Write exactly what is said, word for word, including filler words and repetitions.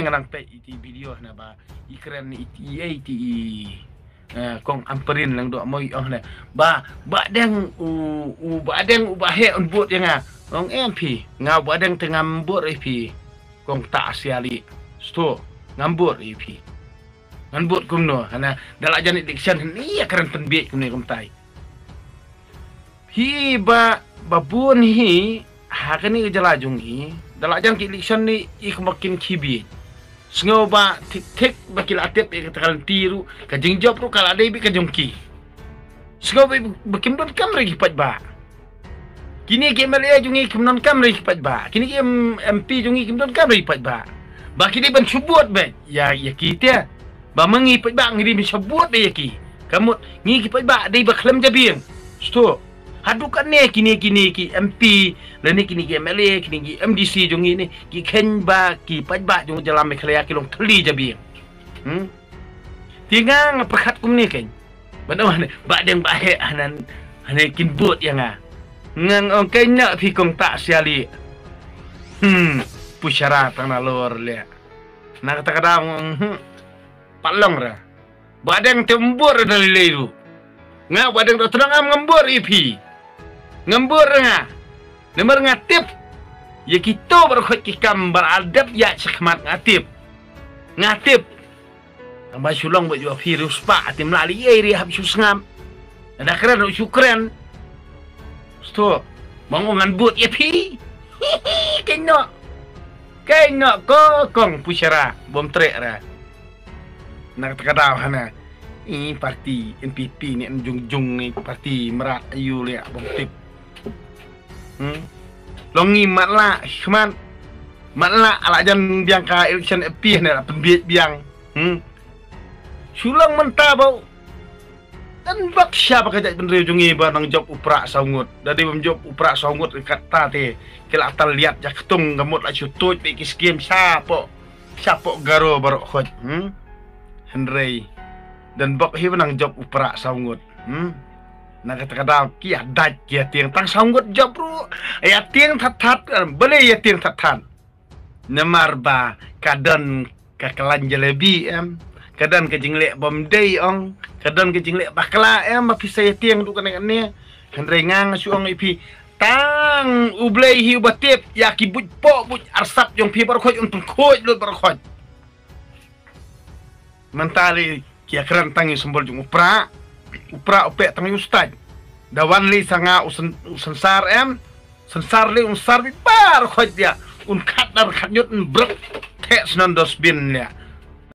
Nang peit iti video hana ba i kren iti iti i, eh, kong Ampareen Lyngdoh Moi ong hana ba Bah Deng u, u Bah Deng u Bah Heh un bud ïa nga. Ong em phi, nga Bah Deng te ngam bud ïa phi. Kong Tah Siali, sto, ngam bud ïa phi. Ngan bud kumno hana da la jan election hana ïa kren pynbiej kumne kumtai. Hi ba ba bun hi ha kane ka jylla jong i da la jan ki election ni i kumba kin khibit. Sngew ba thik thik ba ki la tip ïa ka takalti ruh ka jingjop ruh ka la dei bit ka jong ki. Sngew ba ba kim don kam re ki paidbah. Kini ki M L A jong i kim don kam re ki paidbah. Kini ki M- MP jong i kim don kam re ki paidbah. Ba ki dei ban shu bud beit ïa ïa ki te. Ba ma ngi paidbah ngi dei ban shu bud beit ïa ki. Ka mut ngi ki paidbah dei ba khlem jabieng. Sto. Haduh katne kini kini ki MP lane kini ki M L A kini ki M D C jong i ni ki kheiñ ba ki paidbah jong jylla Meghalaya ki long thylli jabieng. Hmm? Te nga nga pyrkhat kumne kheiñ. Ban ong hane Bah Deng Bah Heh hana hane kin bud ïa nga. Nga ong kheiñ na phi Kong Tah Siali. Hmm, Pushara tang na lor leh. Na kata ka daw nga ong, hmm. Pat long ra. Bah Deng te um bud ra da lei lei ruh. Nga Bah Deng Dohtdong am ngam bud ïa phi. Ngam bud ra nga. Namar nga tip ïa kito baroh khoit ki kam ba la dep ïaid shakhmat nga tip. Nga tip. Tang ba shu long ba ju phi riewspah te ym lah lei ei re hap shu sngap. Lada kren ruh shu kren. Sto. Bang ong ngan bud ïa phi. Kheiñ noh. Kheiñ noh ko kong Pushara bym treh ra. Na kata ka daw hana i parti N P P ne em jung jung ne parti mrad ayu leh bym tip. Hmm. Long ngi matlah khmat matlah ala jan biang ka election F P ne la pynbiej biang. Hmm. Shu long mynta ba un bak sha ba ka jaitbynriew jong ngi ba nang jop u prah saw ngut. Da dei bym jop u prah saw ngut kata te ki la tal liat ja ktung ka mut la shu tuid beit ki skim shapoh shapoh Garo baroh khoit. Hmm. Hynrei dan bok hi ba nang jop u prah saw ngut. Hmm. Na kata ka daw ki ïa dait ki ïa tieng tang saw ngut jop ruh ïa tieng that that. Balei ïa tieng that that? Namar ba ka don ka klan jalebi em, ka don ka jingleh bym dei ong, ka don ka jingleh bakla em ba phi sa ïa tieng ruh kane kane. Hynrei nga nga shu ong ïa phi tang U Blei hi uba tip ïa ki buit poh buit arsap jong phi baroh khoit un pynkhuid lut baroh khoit. Mynta lei ki ïa kren tang ïa u symbol jong u prah, u prah u peh tang ïa u stait. Da wan lei sa nga u syn- u synsar em, synsar lei un sar beit baroh khoit ïa un khat dar khat ñiut un brek theh snon dustbin ïa.